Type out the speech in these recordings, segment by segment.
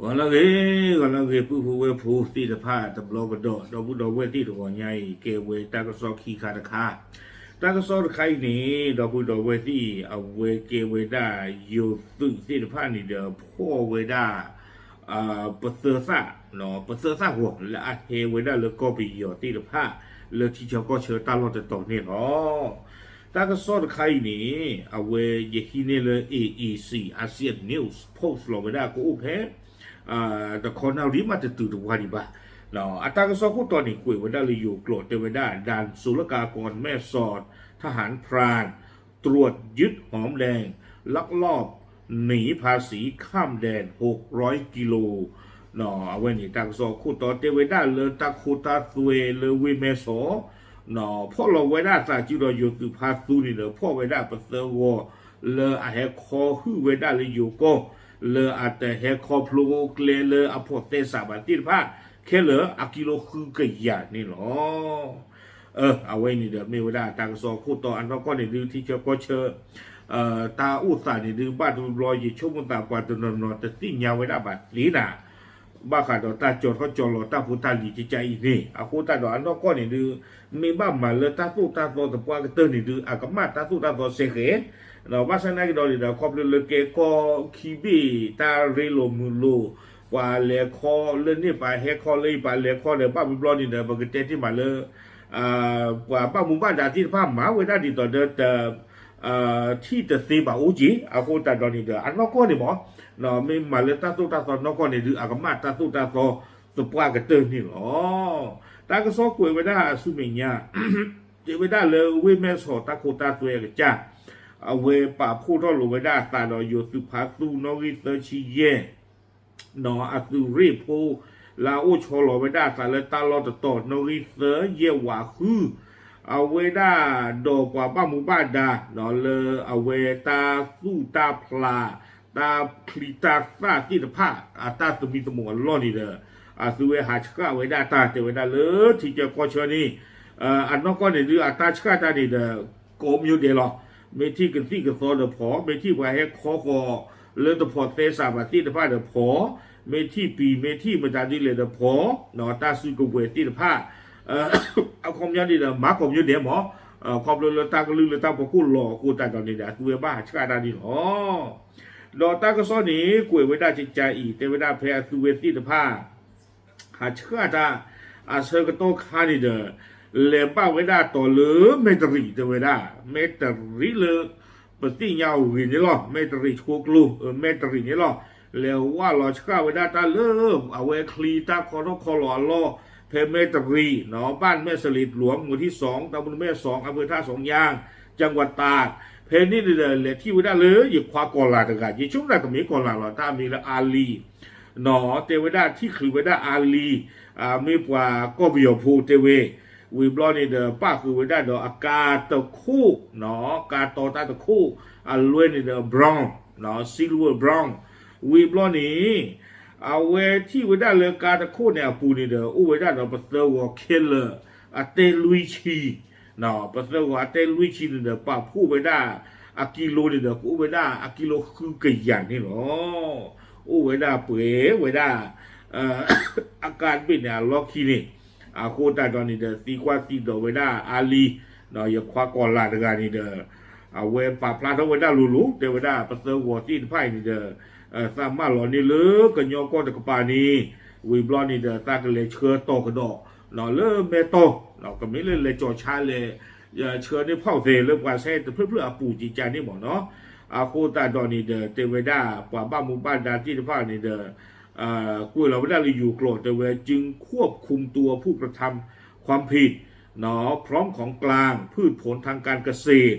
ဂီၤလၢအဂ့ၤ, ဂီၤလၢအဂ့ၤ ပုၢ်ဖိဝဲၢ်ဖိသ့ၣ်တဖၣ်တဘျီကဒီး, ဒီပုၢ်ဒီဝဲၢ်သ့ၣ်တဂီၤညါအံၤ ကဲဝဲတၢ်ကစီၣ်ခံခါတခါ, တၢ်ကစီၣ်တခါအံၤန့ၣ် ဒီပုၢ်ဒီဝဲၢ်သ့ၣ် အဝဲကဲဝဲဒၣ်ယိၤသုးသ့ၣ်တဖၣ်န့ၣ်ဒီး ဖီၣ်ဝဲဒၣ် ပသၢသၣ်, ပသၢသၣ်ဂီၤလၢအဟဲဝဲဒၣ်လၢကီၢ်ပယီၤသ့ၣ်တဖၣ် လၢထံဆၢကီၢ်ဆၢတၢ်လီၢ်တတီၤန့ၣ်လီၤ. တၢ်ကစီၣ်တခါအံၤန့ၣ် အဝဲယဟံးန့ၢ်လၢ A E C Asian News post လီၤဝဲဒၣ်ကအိၣ်ဖဲ တခီနၣ်ရံၣ်မးတတုၤတဝါဒံးဘၣ်. အတၢ်ကစီၣ်ခိၣ်တီန့ၣ် ကွဲးဝဲဒၣ်လၢယိၤကျိာ် တဲဝဲဒၣ် ด่านศุลกากรแม่สอด ทหารพราน ตรวจยึดหอมแดง ลักลอบหนีภาษีข้ามแดน หกร้อยกิโล အဝဲန့ၣ် တၢ်ကစီၣ်ခိၣ်တီတဲဝဲဒၣ်လၢတၢ်ခိတၢ်သွဲလၢ ဝ့ၢ်မဲၢ်ဆီး ဖီၣ်လီၤဝဲဒၣ်သးစုဒီးယိၤသုးဖါသူန့ၣ်ဒီး ဖီၣ်ဝဲဒၣ်ပသၢဂီၤ လၢအဟဲခီဟုၣ်ဝဲဒၣ်လၢယိၤကီၢ် လၢအတဟဲခီဖျိကျဲလၢအဖိးသဲစးဘၣ်သ့ၣ်တဖၣ် ခဲလၢာ်အကံလိဃုကယၤန့ၣ်လီၤ. အဝဲန့ၣ်ဒီးမ့ၢ်ဝဲဒၣ်တၢ်ကစီၣ်ခိၣ်တီအနီၢ်ကီၢ်န့ၣ်ဒုး ထံဆၢကီၢ်ဆၢ တၢ်အိၣ်သးန့ၣ်ဒုး ဘၣ်တဘျီယဆိကမိၣ်သးပှၤတနီၤနီၤတသ့ၣ်ညါဝဲဒၣ်ဘၣ်သ့နၤ ဘၣ်ဃးဒီးတၢ်ကၠီၤထီၣ်ကၠီၤလီၤတၢ်ဖိတၢ်လံၤကကါအံၤန့ၣ် အဃိသတးဒီးအနီၢ်ကီၢ်န့ၣ်ဒုး မ့ၢ်ဘၣ်မၤလၢတၢ်သိၣ်တၢ်သီသပှၢ်ကတၢၢ်န့ၣ်ဒုး အကမၣ်တၢ်သိၣ်တၢ်သီစဲဃဲၤ, ဘၣ်ဆၣ်သနာ်က့ဒီးန့ၣ်ဒီး ခီဖျိလၢကဲကီၢ်ခံဘ့ၣ်တၢ်ရ့လိာ်မုာ်လိာ် ပှၤလဲၤခီလၢန့ၣ် ပှၤဟဲခီလၢအံၤ ပှၤလဲၤခီဒီး ဘၣ်မနုၤဘျီန့ၣ်ဒီး ပကတဲတ့ၢ်မးလၢ ပှၤဘၣ်မူဘၣ်ဒါသ့ၣ်တဖၣ်မၤဝဲဒၣ်ဒ်သိးဒီးတ ထံၣ်တသ့ဘၣ်အိၣ်က့ၤ အဃိသတးဒီးန့ၣ်ဒီး အနီၢ်ကီၢ်န့ၣ်မး မ့ၢ်မၤလၢတၢ်သိၣ်တၢ်သီနီၢ်ကီၢ်န့ၣ်ဒုး အကမၣ်တၢ်သိၣ်တၢ်သီသပှၢ်ကတၢၢ်န့ၣ်လီၤ. တၢ်ကစီၣ်ကွဲးဝဲဒၣ်ဆူမဲာ်ညါ တဲဝဲဒၣ်လၢဝ့ၢ်မဲၢ်ဆီးတၢ်ခိတၢ်သွဲအကစၢ် အဝဲပာ်ဖှိၣ်ထီၣ်လိာ်ဝဲဒၣ်အသးဒီးယိၤသုးဖါသူနီၣ်ဂံၢ်သၢဆံယဲၢ် အသုးရ့ၣ်ဖိ လၢအအိၣ်ဆီလီၤဝဲဒၣ်အသးလၢတၢ်လီၢ်တတီၤ နီၣ်ဂံၢ်သၢယဲၢ်ဝးဃု အဝဲဒၣ်ဒီးပှၤဘၣ်မူဘၣ်ဒါ လၢအဝဲတၢ်သူၣ်တၢ်ဖျး တၢ်ချံတၢ်သၣ်သ့ၣ်တဖၣ် အတၢ်သမံသမိးအလီၢ်န့ၣ်ဒီး အသုဝဲဟးဆှၣ်ဝဲဒၣ်တၢ်တဲဝဲဒၣ်လၢထံဆၢကီၢ်ဆၢန့ၣ် အနီၢ်ကီၢ်န့ၣ်ဒုး အတၢ်ဆှၣ်တၢ်န့ၣ်ဒီး ကိးမံၤဒဲးလီၤ. မ့ၢ်ထံၣ်ကသံၣ်ကသီဒီးဖီၣ်, မ့ၢ်ထံၣ်ပှၤဟဲခီဃီၤလၢတဖိးသဲစးဘၣ်သ့ၣ်တဖၣ်ဒီးဖီၣ်, မ့ၢ်ထံၣ်ပံၤ မ့ၢ်ထံၣ်မတၤဒ်လဲၣ်ဒီးဖီၣ်, တၢ်စုကဝဲၤသ့ၣ်တဖၣ် အခီပညီန့ၣ်ဒီး မၤကိးမံၤဒဲးမး, ခီဖျိလၢတၢ်ကလုၢ်လၢတၢ်ဖီခိၣ်လီၤအဃိသတးဒီးန့ၣ်ဒီး အသုဝဲဘၣ်ဟးဆှၣ်တၢ်န့ၣ်လီၤ. ဒီးတၢ်ကစီၣ်န့ၣ် ကွဲးဝဲဒၣ်ကကါအံၤ တဲဝဲဒၣ်ဖဲအသုဝဲသ့ၣ်တဖၣ် ဟးဆှၣ်တၢ် အဆၢကတီၢ်ခါန့ၣ်ဒီး လဲၤဘၣ်ဝဲဒၣ်တီၤလၢမဲၢ်တရံး တဲဝဲဒၣ် မဲၢ်တရံးလၢ ပသ့ၣ်ညါအဂ့ၢ်န့ၣ်လီၤ. မဲၢ်တရံးဆိကျိ မဲၢ်တရံးန့ၣ်လီၤ. လဲၤဝၢ်လီၤဆှၣ်ဝဲဒၣ်တၢ်လၢ အဝဲချံတၢ်ခီထီၣ်ခီလီၤအလီၢ် ဖဲမဲၢ်တရံး บ้านแม่เสลียงหลวง หมู่ที่สอง ตำบลแม่สอง อำเภอท่าสองยาง จังหวัดตาก ဖဲန့ၣ်န့ၣ်ဒီး လဲၤထံၣ်ဝဲဒၣ်လၢယခွါကီၤလၤတဂၤ ယဆိကမိၣ်ကမ့ၢ်ကီၤလၤလီၤ တၢ်အမံၤလၢအါလံ တဲဝဲဒၣ်ထံၣ်ချုးဝဲဒၣ်အါလံၤ မ့ၢ်ပှၤကီၢ်ပယီၤဖိတဲဝဲ, ဝံၤဘျီန့ၣ်ဒီး ပၣ်ဃုာ်ဝဲဒၣ်ဒီးအကါတခိၣ်, ကါတီတၢ်တခိၣ်, အလွဲန့ၣ်ဒီး brown, silver brown, ဝံၤဘျီန့ၣ် အဝဲထံၣ်ဝဲဒၣ်လၢကါတခိၣ်န့ၣ်အပူၤန့ၣ်ဒီး အိၣ်ဝဲဒၣ်ဒီးပသၢဂီၤခဲလၢာ် အတဲလွံၢ်ဆံ ပသၢဂီၤအတဲလွံၢ်ဆံန့ၣ်ဒီး ပာ်ဖှိၣ်ဝဲဒၣ် အကံလိန့ၣ်ဒီး ကအိၣ်ဝဲဒၣ်အကံလိဃုကယၤန့ၣ်လီၤ. အိၣ်ဝဲဒၣ်ပှဲၤဝဲဒၣ် အကါတဘ့ၣ်န့ၣ်အလီၢ်ခံန့ၣ်, အဃိသတးဒီးန့ၣ်ဒီး သံကွၢ်သံဒိးဝဲဒၣ်အါလံၤ, ယခွါကီၤလၤတဂၤန့ၣ်ဒီး အဝဲပာ်ဖျါထီၣ်ဝဲဒၣ်လိၤလိၤ တဲဝဲဒၣ်ပသၢဂီၤသ့ၣ်တဖၣ်အံၤန့ၣ်ဒီး သးမၢလီၤန့ၢ်လၢကညီကီၢ်တကပၤန့ၣ်, ဝံၤဘျီန့ၣ်ဒီး သးကလဲၤဆှၢတီၤကဒီး လၢမဲၢ်တီၢ်, ကမ့ၢ်လၢလဲၤကၠီၤဆါလဲၤ ဆှၢန့ၢ်ဖီၣ်သဲးလၢပှၤဆဲတဖျၢၣ်ဖျၢၣ်အပူၤ ကကါန့ၣ်မ့ၢ်နီၤ, အဃိသတးဒီးန့ၣ်ဒီး တဲဝဲဒၣ် ပှၤဘၣ်မူဘၣ်ဒါသ့ၣ်တဖၣ်န့ၣ်ဒီး ကွဲးလီၤဝဲဒၣ်လၢယိၤကျိာ် တဲဝဲ จึงควบคุมตัวผู้กระทำความผิด พร้อมของกลาง พืชผลทางการเกษตร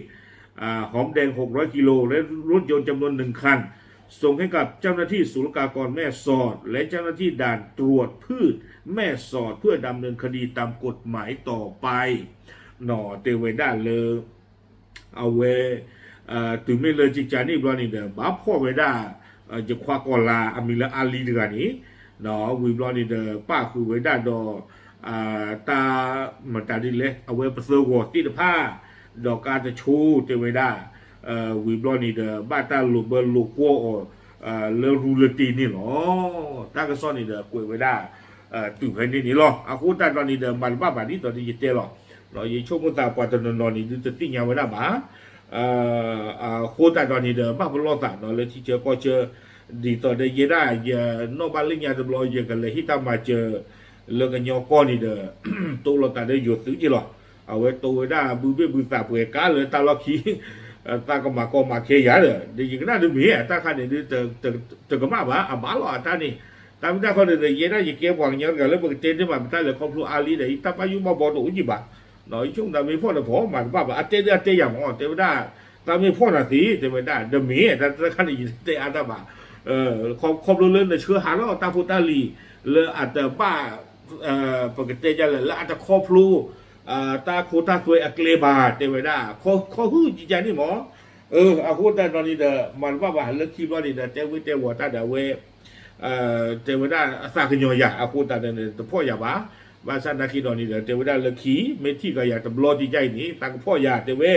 หอมแดง หกร้อยกิโล และรถยนต์จำนวน หนึ่งคัน ส่งให้กับเจ้าหน้าที่ศุลกากรแม่สอด และเจ้าหน้าที่ด่านตรวจพืชแม่สอด เพื่อดำเนินคดีตามกฎหมายต่อไป တဲဝဲဒၣ်လၢ အဝဲ တုၤမ့ၢ်လၢကကါန့ၣ်ဘျီန့ၣ်ဒီး ဘၣ်ဖီၣ်ဝဲဒၣ် ယခွါကီၤလၤအမံၤလၢအါလံၤတဂၤန့ၣ်, ဝံၤဘျီန့ၣ်ဒီး ပၣ်ဃုာ်ဝဲဒၣ်ဒီး တၢ် မတၤဒ်လဲၣ် အဝဲပသၢဂီၤသ့ၣ်တဖၣ် ဒီးကါတဆိတဲဝဲဒၣ်, ဝံၤဘျီန့ၣ်ဒီး ဘၣ်တၢ်လိာ်ဘၢလိာ်ကွီၢ်အီၤ လၢရူလၢတ့ၢ်န့ၣ်လီၤ. တၢ်ကစီၣ်န့ၣ်ဒီးကွဲးဝဲဒၣ် တုၤဖဲန့ၣ်န့ၣ်လီၤ. အဃိသတးဒီးန့ၣ်ဒီး မၤတဘၣ်ဘၣ်ဒ်သိးဒီးယတဲလီၤ. ယဆိကမိၣ်သးပှၤတနီၤနီၤန့ၣ်ဒုးတသ့ၣ်ညါဝဲဒၣ်ဘၣ်. အဃိသတးဒီးန့ၣ်ဒီး ဘၣ်ပလီၢ်သးနီၤလၢထံဆၢကီၢ်ဆၢ ဒ်သိးဒီးယဲဒၣ်ယနီၣ်ဘၣ်လၢညါတဘျီ ယကလဲၤဟ့ၣ်တၢ်မၤစၢၤ လၢကညီကီၢ်န့ၣ်ဒီး တိလိာ်သးဒီးယိၤသုးက့လီၤ. အဝဲတိဝဲဒၣ်ဘုဘ့ၣ်ဘုသးပှဲၤကါလၢတၢ်လီၢ်ခံ သးကမၤကီမၤခဲယၤဒီး ဒ်ယကနၣ်ဒုးမ့ၢ်အတၢ်ခါန့ၣ်ဒုး တကမၣ်ဘၣ် အဘၣ်လီၤအတၢ်န့ၣ်. တၢ်မ့ၢ်တၢ်ခီန့ၣ်ဒီး ယဲဒၣ်ယကဲပှၤကညီတဂၤလၢပကတဲန့ၢ်မး ပတၢ်လဲၤခီဖျိအါလံဒီး ယတၢ်ဘၣ်ယိၣ်ဘၣ်ဘီတအိၣ်ကံဘၣ်. ယဆိကမိၣ်တၢ်မ့ၢ်ဖီၣ်ဒီးဖီၣ်မၤတဘၣ်ဘၣ် အတဲဒုးအတဲယၤမး တဲဝဲဒၣ် တၢ်မ့ၢ်ဖီၣ်နၤသ့ တဲဝဲဒၣ် တမ့ၢ်တၢ်တခါန့ၣ် ယတဲအါတၢ်ဘၣ်. ခီဖျိလၢနဆှၢဟးလီၤတၢ်ဖိတၢ်လံၤ လၢအတဘၣ် ပကတဲဒ်လဲၣ် လၢအတခီဖျိ တၢ်ခိတၢ်သွဲအကျဲဘၣ် တဲဝဲဒၣ် ခီဟုၣ်ကကန့ၣ်မး. အဃိသတးဒီးန့ၣ်ဒီး မၤတဘၣ်ဘၣ် လၢခံဘျီန့ၣ်ဒီး တဲဝ့ၢ်တဲဝီၤတၢ်ဒီးအဝဲ တဲဝဲဒၣ်အသးကညီၤယၤ အဃိသတးဒီးန့ၣ် တဖီၣ်ယၤဘၣ်. ဘၣ်ဆၣ်နာ်က့ဒီးန့ၣ်ဒီး တဲဝဲဒၣ်လၢခံ မ့ၢ်ထံၣ်ကယၤတဘျီဒ်အံၤန့ၣ် သးကဖီၣ်ယၤတဲဝဲ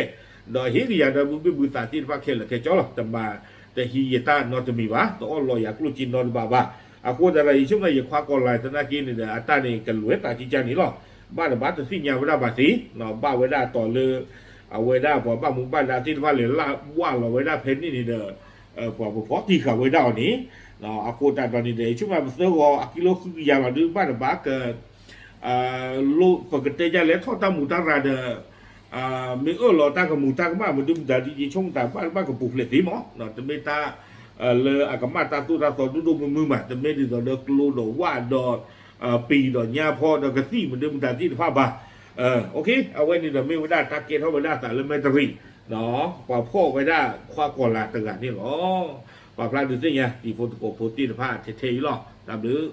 ဒီးဟ့ၣ်ကယၤဒီးဘုဘ့ၣ်ဘုသးသ့ၣ်တဖၣ်ခဲလၢာ်ခဲဆ့လီၤ. တမၤတဟံးယတၢ်နီတမံၤဘၣ် တအီၣ်လီၤယၤကျိၣ်စ့နီတဘ့ၣ်ဘၣ်. အဃိသတးဒီး ယဆိကမိၣ်ယခွါကီၤလၤသနာ်က့န့ၣ်ဒီး အတၢ်န့ၣ်ကလဲၤသးကကန့ၣ်လီၤ. ဘၣ်တဘၣ်တသ့ၣ်ညါဝဲဒၣ်ဘၣ်သ့ ဘၣ်ဝဲဒၣ်တီၤလၢ အဝဲဒၣ်ပှၤဘၣ်မူဘၣ်ဒါသ့ၣ်တဖၣ်လဲၤလၢဘၣ်လီၤဝဲဒၣ်ဖဲန့ၣ်န့ၣ်ဒီး ပှၤပဖီတံၢ်ဃာ်ဝဲဒၣ်အီၤန့ၣ် အဃိသတးဒီးန့ၣ်ဒီး ယဆိကမိၣ်ပသၢဂီၤအကံလိဃုကယၤလီၤဒုး ဘၣ်တဘၣ်က လိၣ်ပကတဲဒ်လဲၣ် ထီၣ်တၢ်မူးတၢ်ရၤဒီး မ့ၢ်အၢၣ်လီၤတၢ်ကမူးတၢ်ကမၣ် မဒုမတၤဒ်ယဆိကမိၣ်သး ဘၣ်တဘၣ်ကပူၤဖျဲးသ့မး တမ့ၢ်တၢ် လၢအကမၣ်တၢ်သိၣ်တၢ်သီဒိၣ်ဒိၣ်မုၢ်မုၢ်မး တမ့ၢ်ဒ်သိးဒီးကျိဒီးဝၣ်ဒီး ပံၤဒီးညါဖီဒီးကသံၣ် မဒုမတၤသ့ၣ်တဖၣ်ဘၣ်. အဝဲန့ၣ်ဒီးမ့ၢ်ဝဲဒၣ်တၢ်ကဲထီၣ်ဝဲဒၣ်အသးလၢမဲတရံး ပှၤဖီၣ်ဝဲဒၣ်ခွါကီၤလၤတဂၤန့ၣ်လီၤ. ပာ်ဖျါဒုးသ့ၣ်ညါ တံၤဖိသကိးဖိသ့ၣ်တဖၣ်ထဲထဲအံၤလီၤ. တၢ်ဘျုး